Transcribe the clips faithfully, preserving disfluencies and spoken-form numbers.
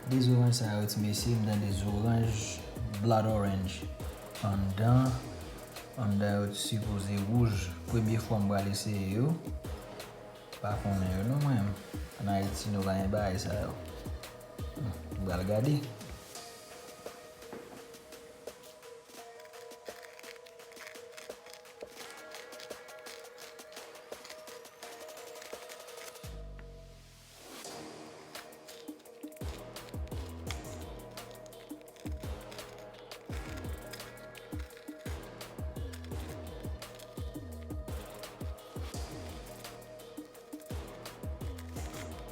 De zoranj sa yo, ti mesye, m tande zoranj blood orange. Anndan, anndan yo t sipoze wouj. Premye fwa m pral eseye yo. Pa konnen yo non mwen. Ann Ayiti, nou pa gen bagay sa yo. Hmm, m pral gade.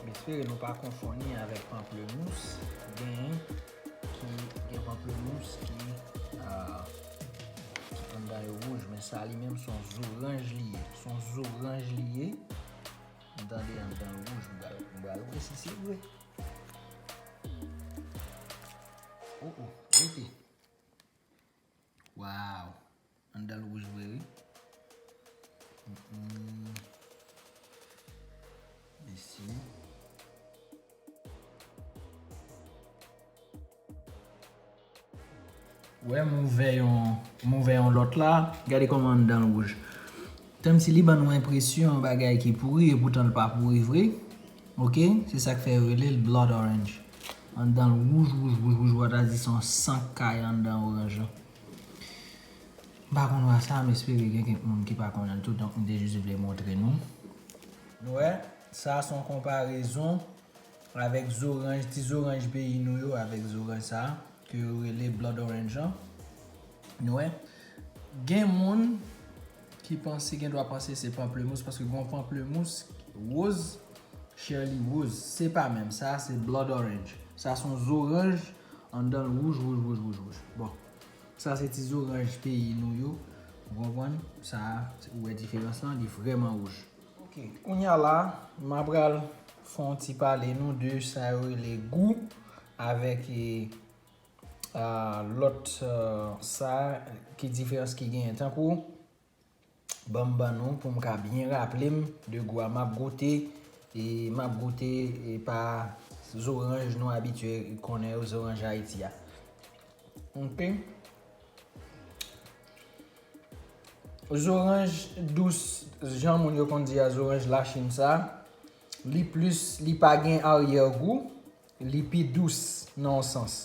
M espere nou pa konfonn li avèk pamplemous. Genyen ki gen pamplemous ki, ah, ki anndan yo wouj, men sa li menm se yon zoranj li ye. Se yon zoranj li ye. M tande anndan l wouj, m pral, m pral wè si se vre. Oh, oh, rete. Waw! Anndan l wouj vre, wi. Mm, mm. Mesye. Wè, m ouvè yon, m ouvè yon lòt la. Gade kòman anndan l wouj. Tanm si li ban nou enpresyon yon bagay ki pouri, epoutan l pa pouri vre. Oke? Se sa k fè yo rele l blood orange. Anndan l wouj, wouj, wouj, wouj, w ta di se yon san k kay anndan oranj lan. M pa konn wè sa, m espere gen kèk moun ki pa konnen l tou, donk m te jis vle montre nou. Nou wè, sa se yon konparezon avèk zoranj, ti zoranj peyi nou yo, avèk zoranj sa, ke yo rele blood orange an. Nou wè, gen moun ki panse, gen dwa panse se pamplemous, paske gen yon pamplemous woz, chè li woz. Se pa menm, sa se blood orange. Sa se yon zoranj, anndan l wouj, wouj, wouj, wouj, wouj. Bon, sa se ti zoranj peyi nou yo. Ou konprann? Sa, ou wè diferans lan, li vrèman wouj. Oke, kounye a la, m a pral fè yon ti pale nou de sa yo rele gou avèk, e, a, lòt, e, sa, ki diferans ki genyen. Tankou, ban m ban nou pou m ka byen raple m de gou a m ap goute, e m ap goute, e pa zoranj nou abitye konnen yo, zoranj Ayiti a. Oke? Zoranj dous, jan moun yo konn di a, zoranj Lachin sa, li plis, li pa gen aryè gou, li pi dous nan yon sans.